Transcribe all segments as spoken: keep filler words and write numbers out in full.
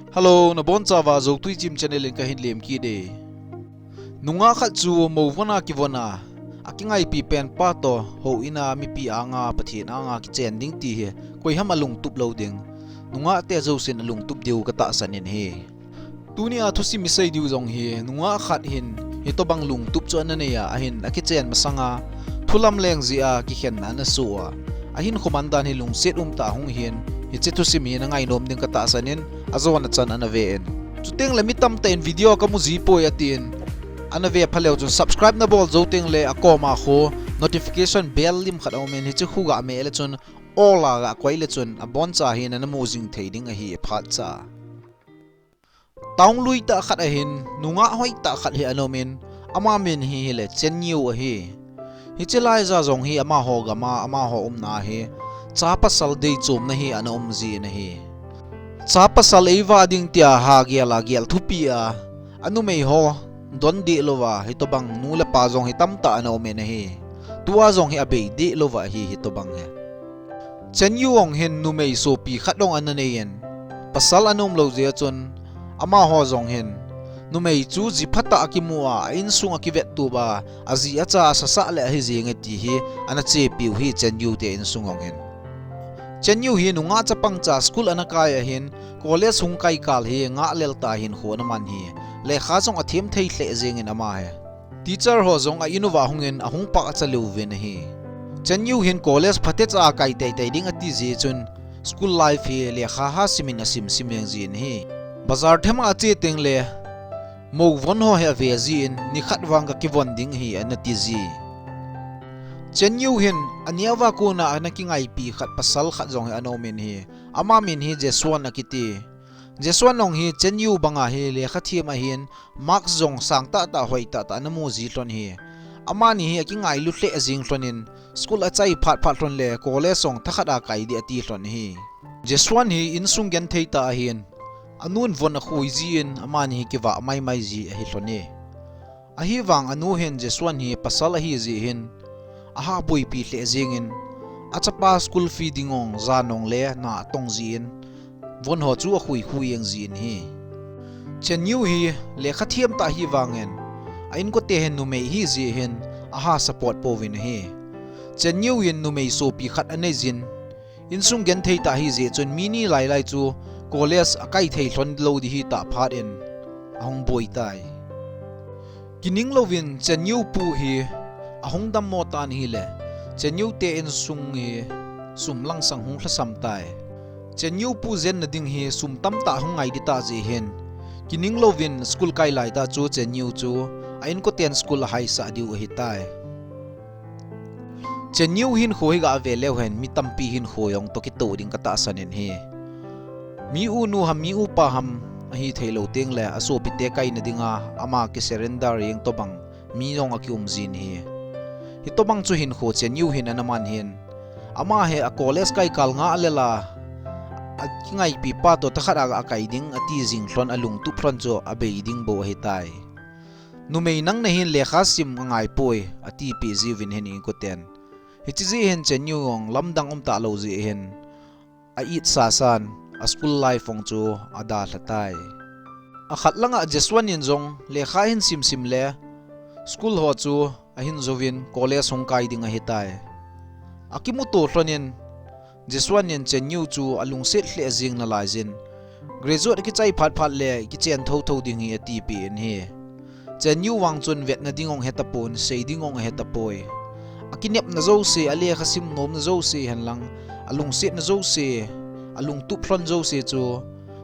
Hello, nabonchauva Zotui Chim channel in kahin lemkit e. Nungah khat chu mouvon a kivon a, akingaipi penpa toh houin a mipi anga Pathen anga kichen ding ti hi koiham alungtup lou ding. Nungah te jousen alungtup diu katahsan in ahi. Tunia thusim isei diu jong hi nungah khat hin hitobang lungtup chu ana nei a, ahin akichen masanga thulam leng jeh a kikhenna ana soh a, ahinkho man dan hi lungset umtah hung hin, hiche thusim hi nangainom ding katahsan in, ajona chan ana ve in. Chutengle mi tamtah in video kamu jipoi atin, ana ve phaleu chun subscribe nabol jou tengle akoma khu notification bell lim khat aumin, hiche khu gameh le chun all a gakoi le chun aboncha hi nanamu jing thei ding ahi phatcha. Town lui tah khat ahin nungah hoitah khat hi ana umin, ama min hi hile Chen Yu ahi. Hiche laija jong hi amaho gama, amaho umna hi cha pasal deichomna hi ana um jin ahi. Cha pasal eivah ding tia hagel a gel thupi a, anumei ho don deh louva hitobang nu le pa jong hi tamtah ana umin ahi. Tua jong hi abei deh louva ahi hitobang hi. Chen Yu jong hin numei sopi khat jong ana neiyin, pasal ana umlou jeh a chun, amaho jong hin numei chu ji phatah akimu a, a insung akivettup a, aji acha asasah le ahi jenge ti hi ana chepiu hi Chen Yu te insung jong hin. Chen Yu hi nungah chapangcha school ana kai ahin, college hung kai kal hi ngahlel tah hinkho ana man hi, lekha jong athem thei lheh jengin ama hi. Teacher ho jong a in uva hungin ahung pachat uvin ahi. Chen Yu hin college phatecha a kai teitei ding ati jeh chun, school life hi lekha ha simin asim sim jeng jin ahi. Bazar thema ache tengle mouvon ho hi ave jin, nikhat vang gakivon ding ahi ana tiji. Chen Yu hin aneo a kona ana kingaipi khat pasal khat jong hi ana umin ahi. Ama min hi Jesuan akiti. Jesuan jong hi Chen Yu banga hi lekha them ahin, mark jong sang tahtah hoi tahtah ana mu ji lhon ahi. Amani hi akingailu lheh jing lhonin, school achai phat phat lhon le college jong thakhat a kai ding ati lhon ahi. Jesuan hi insung genthei tah ahin, anun von akhui jin amani hi kivah maimai ji ahi lhon e. Ahivang anu hin Jesuan hi pasal ahi jeh hin, aha boipi lheh jengin, achapa school fee ding jong jan jongle na atong jin, von ho chu akhui khui jeng jin ahi. Chen Yu hi lekha them tah ahivangin, a inkote hin numei ahi jeh hin, aha support pouvin ahi. Chen Yu in numei sopi khat anei jin, insung genthei tah ahi jeh chun mi ni lailai chu college akai thei lhon lou ding ahi tah phat in ahung boi tai. Kining louvin Chen Yu pu hi ahung dammo tan ahile, Chen Yu te insung hi sum langsang hung lhasam tai. Chen Yu pu jenna ding hi sum tamtah hung ngai ding tah jeh hin, kining louvin school kai laitah chu Chen Yu chu a inkoten school ahaisah diu ahitai. Chen Yu hinkho hi gave leu hen mi tampi hinkho jong toh kitoh ding katahsan in ahi. Mi u nu ham, mi u pa ham ahi theilou tengle asopite kaina dinga ama ki surrender jeng tobang mi jong akium jin ahi. Hitobang chu hinkho Chen Yu hin ana man hin, ama hi a college kai kal ngahlel a, akingaipi pa toh thakhat a akai ding ati jing lhon, alungtup lhon chu abei ding bou ahitai. Numei nang nahin lekha sim angaipoi, atipeh jiuvin ahin inkoten. Hiche jeh hin Chen Yu jong lamdang umtah lou jeh hin, a itsa san a school life jong chu adalha tai. Akhat langa Jesuan in jong lekha ahin simsim le school ho chu ahin jouvin college hung kai ding ahitai. Akimuto lhonin, Jesuan in Chen Yu chu alungset lheh jeng nalaijin, graduate kichai phat phat le kichen thotho ding ahi atipeh in ahi. Chen Yu vang chun vetna ding jong ahetapon, sei ding jong ahetapoi. Akinepna jouse, alekha sim nomna jouse henlang, alungsetna jouse, alungtup lhon jouse chu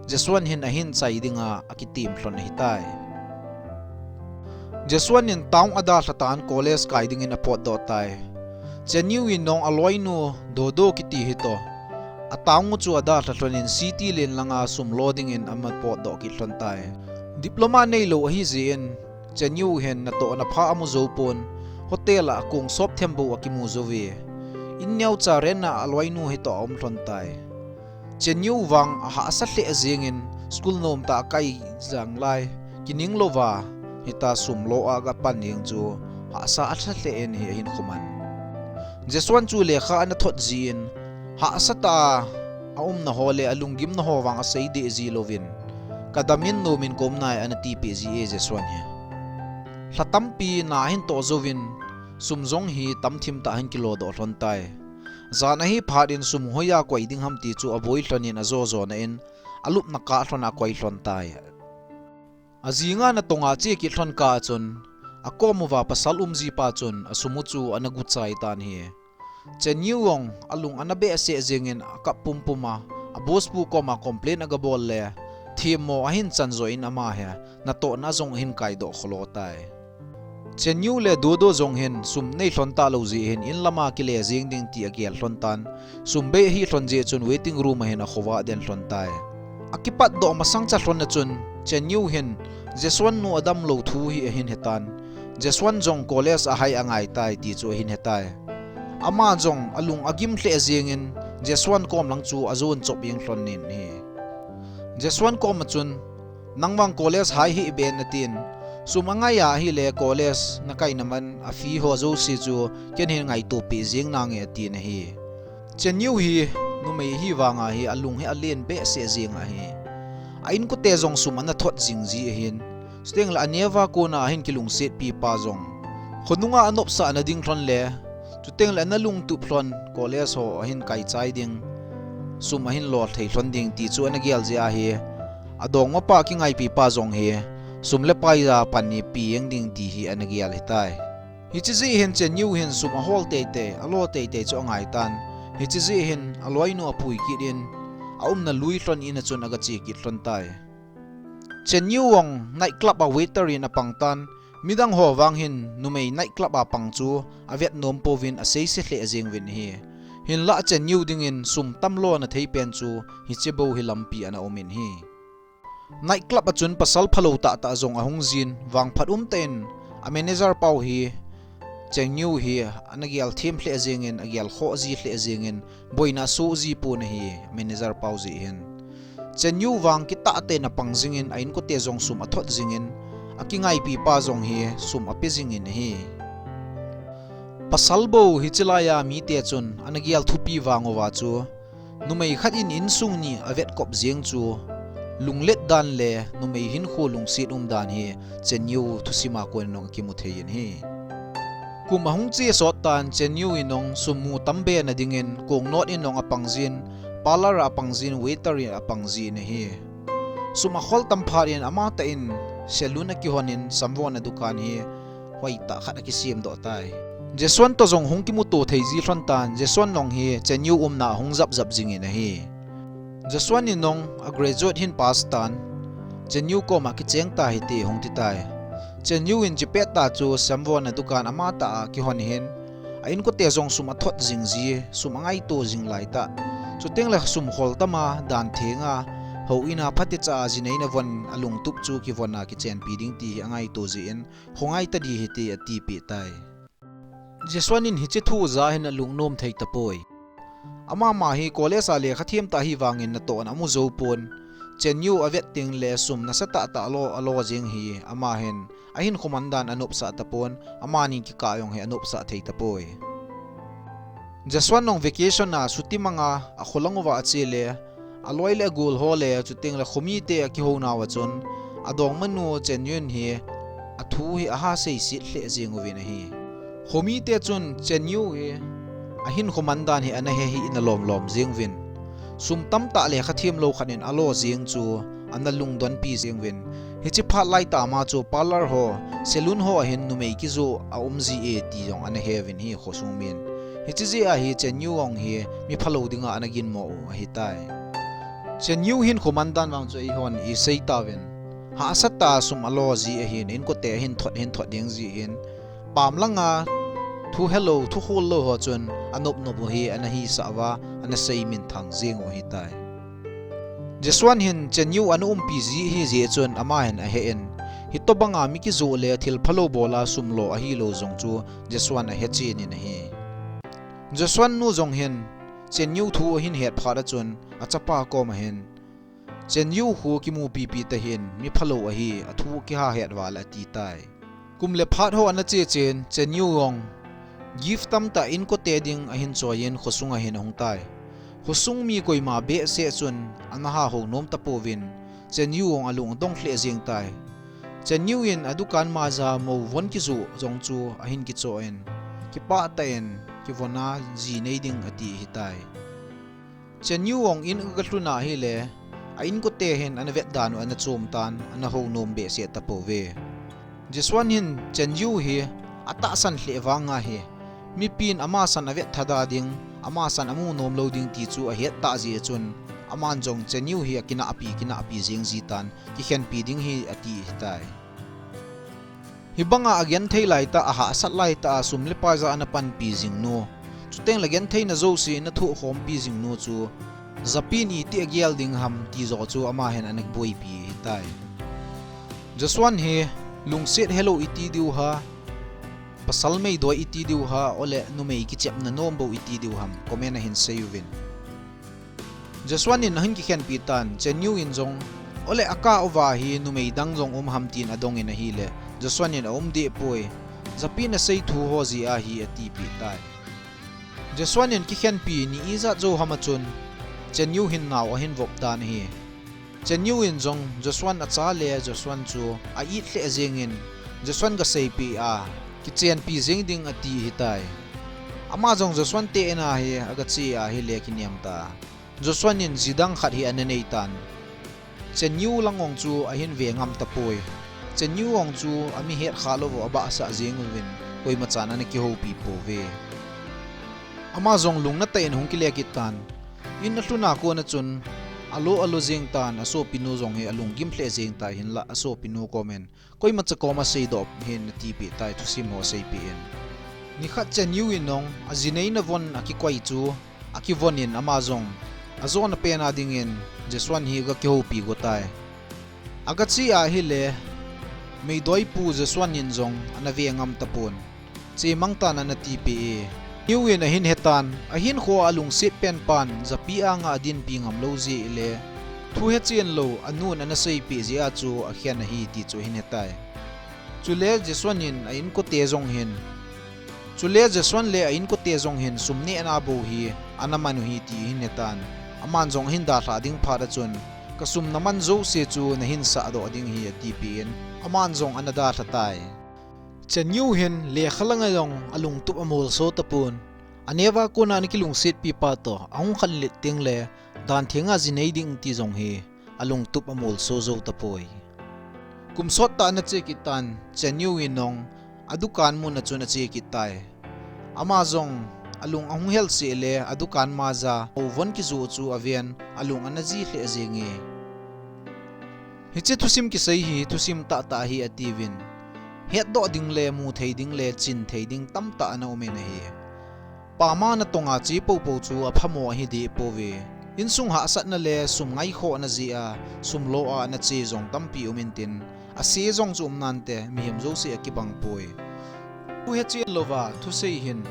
Jesuan hin ahin chai dinga akitem lhon ahitai. Jesuan in town adalha tan college kai dingin apotdoh tai. Chen Yu in jong aloinu Dodo kiti hitoh, a town u chu adalha lhonin city len langa sum lo dingin ama potdoh kit lhon tai. Diploma neilou ahi jeh in, Chen Yu hin natohna pha amu joupon, hotel a akong sop them bou akimu jouve. In neocha rent a aloinu hitoh aum lhon tai. Chen Yu vang ahahsa lheh jengin school nomtah akai jeng lai, kining louva hitia sum lo a agapan jeng chu hahsa alha lheh in ahi ahinkho man. Jesuan chu lekha ana thot jin, hahsatah a aumna ho le alunggimna ho vang asei deh ji louvin, kadamin nomin kaum nai, ana tipeh ji e Jesuan hi. Lha tampi na ahin toh jouvin, sum jong hi tamthim tah ahin kilodoh lhon tai. Jan ahi phat in sum hoiya koi ding ham ti chu aboi lhon in ajo jona in, alupna kah lhon a akoi lhon tai. Ajinga natong a ache kit lhon kah a chun, akom uva pasal um jipa chun asum u chu ana guchai tan ahi. Chen Yu jong alung ana behseh jengin akap pumpum a, a boss pu koma complain agabol le, themmo ahin chan joh in ama hi natohna jong ahin kaidoh kholo tai. Chen Yu le Dodo jong hin sum nei lhon talou jeh hin in lama kile jeng ding ti agel lhon tan, sum bei ahi lhon jeh chun waiting room a hin akhovah den lhon tai. Akipatdoh masang cha lhon a chun Chen Yu hin Jesuan nu adamlou thu hi ahin hetan, Jesuan jong college ahai angai tai ti chu ahin hetai. Ama jong alung agim lheh jengin Jesuan kom lang chu ajon chop jeng lhon in ahi. Jesuan kom a chun, nang vang college hai hih ben atin, sum angai a ahile college nakai naman a fee ho jouse chu ken hin ngaito peh jeng nange atin ahi. Chen Yu hi numei ahi vanga hi alung hi alen behseh jeng ahi. A inkote jong sum ana thot jing ji ahin, chuteng le aneo a kona ahin kilungsetpi pa jong khonunga anopsahna ding lhon le, chuteng le ana lungtup lhon college ho ahin kaichai ding, sum ahin lol thei lhon ding ti chu ana gel jeh ahi. Adongmapa kingaipi pa jong hi sum le pai a pan ni pe jeng ding ti hi ana gel ahitai. Hiche jeh hin Chen Yu hin sum ahol teitei, alo teitei chu angai tan. Hiche jeh hin aloinu apui kit in, aumna lui lhon in a chun agache kit lhon tai. Chen Yu jong night club a waiter in apang tan, midang ho vang hin numei night club a pang chu avet nom pouvin aseise lheh jeng uvin ahi. Hinlah Chen Yu dingin sum tam lona thei pen chu hiche bou hi lampi ana um in ahi. Night club a chun pasal phalou tahtah jong ahung jin, vangphat umtah in a manager pau hi Chen Yu hi ana gel them lheh jengin, agel khoh ji lheh jengin, boina asoh ji pon ahi, manager pau jeh hin. Chen Yu vang kitah tah in apang jingin, a inkote jong sum athot jingin, akingaipi pa jong hi sum ape jingin ahi. Pasal bou hiche laiya mite chun ana gel thupi vang uva chu, numei khat in insung ni avetkop jeng chu, lunglet dan le numei hinkho lungset um dan hi Chen Yu thusim a kon in jong kimu thei in ahi. Kum ahung che sot tan Chen Yu in jong sum mu tam be na dingin kongnot in jong apang jin, parlour a apang jin, waiter in apang jin ahi. Sum akhol tam phat in amatah in saloon akihon in samvona dukan hi hoitah khat akisem doh tai. Jesuan toh jong hung kimuto thei ji lhon tan, Jesuan jong hi Chen Yu umna ahung japjap jingin ahi. Jesuan in jong a graduate ahin pass tan, Chen Yu koma kicheng tahite hung ti tai. Chen Yu in chepet tah chu samvona dukan amatah a kihon ahin, a inkote jong sum athot jing ji, sum angaito jing laitah. Chuteng le sum khol tam a, dan theng a, houin a phatecha a jineina von a lungtup chu kivon a kichenpi ding ti hi angaito jeh in, khongai tadih hite atipeh tai. Jesuan in hiche thu aja hin alungnom thei tapoi. Amama hi college a lekha them tah ahi vangin natoh ana mu jou pon. Chen Yu avet teng le sum nasatah tah alo, alo jeng hi ama hin ahinkho man dan anopsah tapon, amani kikah jong hi anopsah thei tapoi. Jesuan jong vacation a chuti manga akholang uva ache le, aloi le agol ho le chuteng le khomite akihounau a chun, adongmanu Chen Yu in hi athu hi aha seiset lheh jeng uvin ahi. Khomite chun Chen Yu hi ahinkho man dan hi ana he hih in alom lom jeng uvin. Sum tamtah lekha them lou khat in alo jeng chu ana lungdonpi jeng uvin. Hiche phat laitah ma chu parlour ho, saloon ho a hin numei kijoh aum ji e ti jong ana he uvin ahi khosung min. Hiche jeh a hi Chen Yu jong hi mi phalou dinga ana ginmo u ahitai. Chen Yu hinkho man dan vang chu eihon isei tauvin, hahsatah a sum alo ji ahin, inkote ahin thot, ahin thot ding ji ahin, pam langa thu helou, thu khol lou ho chun anop nop u hi ana hisah uva, ana sei minthang jeng u ahitai. Jesuan hin Chen Yu ana umpi ji ahi jeh chun ama hin ahe in, hitobanga mi kijoh le thil phalou bol a sum lo ahilou jong chu Jesuan ahe chen in ahi. Jesuan nu jong hin Chen Yu thu ahin het phat a chun achapa koma hin, Chen Yu khu kimupipi tahin, mi phalou ahi, athu kiha het val ati tai. Kum le phat ho ana che chen, Chen Yu jong gift tamtah inkote ding ahin choi in khosung a hin ahung tai. Khosung mi koima behseh chun ana hahou nom tapouvin, Chen Yu jong alung adong lheh jeng tai. Chen Yu in adukan maja mou von kijoh jong chu ahin kichoh in, kipah tah in, kivon a ji nei ding ati ahitai. Chen Yu jong in aga lhun ahile, a inkote hin ana vet dan u ana chom tan, ana hou nom behseh tapouve. Jesuan hin Chen Yu hi atahsan lheh vang ahi. Mipin ama san avet thada ding, ama san amu nom lou ding ti chu ahet tah jeh chun, aman jong Chen Yu hi akinahpi, kinahpi jeng ji tan, kikhenpi ding hi ati ahitai. Hibanga agenthei laitah, ahahsat laitah a sum le pai ja ana panpi jing nu, chuteng le gentheina jouse ana thohkhompi jing nu chu, japi in iti agel ding ham ti joh chu ama hin ana boipi ahitai. Jesuan hi lungset helou iti diu ham, pasal meidoi iti diu ham, ole numei kichepna nom bou iti diu ham, comment a hin sei uvin. Jesuan in ahin kikhenpi tan, Chen Yu in jong, ole akah uva hi numei dang jong um ham tin adong in ahile, Jesuan in aum deh poi, japi in asei thu ho jeh ahi atipeh tai. Jesuan in kikhenpi ni ijat jou ham a chun, Chen Yu hin nao ahin vop tan ahi. Chen Yu in jong Jesuan acha le Jesuan chu a-it lheh jeng in, Jesuan gaseipeh a, kichenpi jeng ding ati ahitai. Ama jong Jesuan te in a hi agache ahile kinem ta. Jesuan in ji dang khat hi ana nei tan. Chen Yu lang jong chu ahin ve ngam tapoi. Chen Yu jong chu ami het kha lou u abahsah jeng uvin, koima chan ana kihoupi pouve. Ama jong lungna tah in hung kile kit tan. In alhun a kon a chun, alo alo jeng tan, asopinu jong hi alunggim lheh jeng tai, hinlah asopinu kom in, koimacha kom a seidoh hih in atipeh tai, thusim ho aseipeh in. Nikhat Chen Yu in jong aji neina von akikoi chu akivon in, ama jong ajona pen a ding in Jesuan hi aga kihoupi go tai. Agache ahile, meidoipu Jesuan in jong ana ve ngam tapon, chemang tan ana tipeh e. Chen Yu in ahin hetan, ahinkho a alungset pen pan japi a nga adinpi ngam lou jeh le, thu hechen lou anun ana seipeh jeh a chu akhen ahi ti chu ahin hetai. Chule Jesuan in a inkote jong hin, chule Jesuan le a inkote jong hin sum nehna bou hi ana man u ahi ti ahin hetan. Aman jong ahin dalhah ding phat a chun, kasum naman jouse chu nahin sahdoh ding ahi atipeh in, aman jong ana dalha tai. Chen Yu hin lekha langa jong alungtup amolso tapon, aneo a kona ana kilungsetpi pa toh ahung khanlet tengle, dan thenga ji nei ding ti jong hi alungtup amolso jou tapoi. Kum sottah ana che kit tan, Chen Yu in jong adukan mun a chun ache kit tai. Ama jong alung ahung helseh le adukan maja mou von kijoh chu aven, alung ana ji lheh jenge. Hiche thusim kisei hi thusim tahtah ahi atiuvin, hetdoh ding le mu thei ding le chin thei ding tamtah ana um in ahi. Pama natonga che poupou chu aphamo ahi deh pouve. Insung hahsatna le sum ngaikhohna jeh a sum lo a ana che jong tampi um intin, ase jong chu um nante, mihem jouse akibang poi. Thu hechen louva thusei hin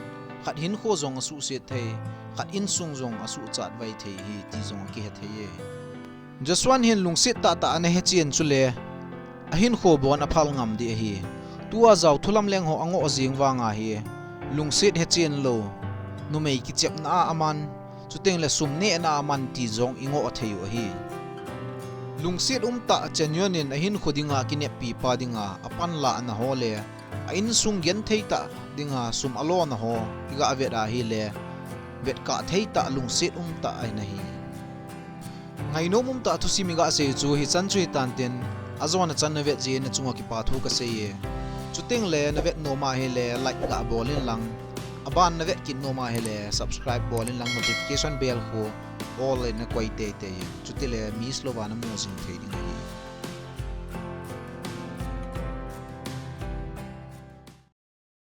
khat hinkho jong asuhset thei, khat insung jong asuhchat vai thei ahi ti jong akihe thei e. Jesuan hin lungset tahtah ana hechen chule ahinkho bon aphal ngam ding ahi. Tua jao thulamleng ho angoh jeng vanga hi lungset hechen lou, numei kichepna a aman, chuteng le sum nehna a aman ti jong ingoh thei u ahi. Lungset umtah Chen Yu in ahinkho dinga kineppi pa dinga apanlahna ho le a insung genthei tah dinga sum alona ho iga vet ahile, vetkah thei tah lungset umtah ahi nahi. Ngainom umtah thusim iga sei chu hichan chu hitan tin, ajona chan navet jeh in nachunga kipa thu kasei e. Chuteng le navet nom ahile like ga bol in lang, aban navet kit nom ahile subscribe bol in lang, notification bell khu all in nakoi teitei in, chutile miss louva namu jing thei ding ahi.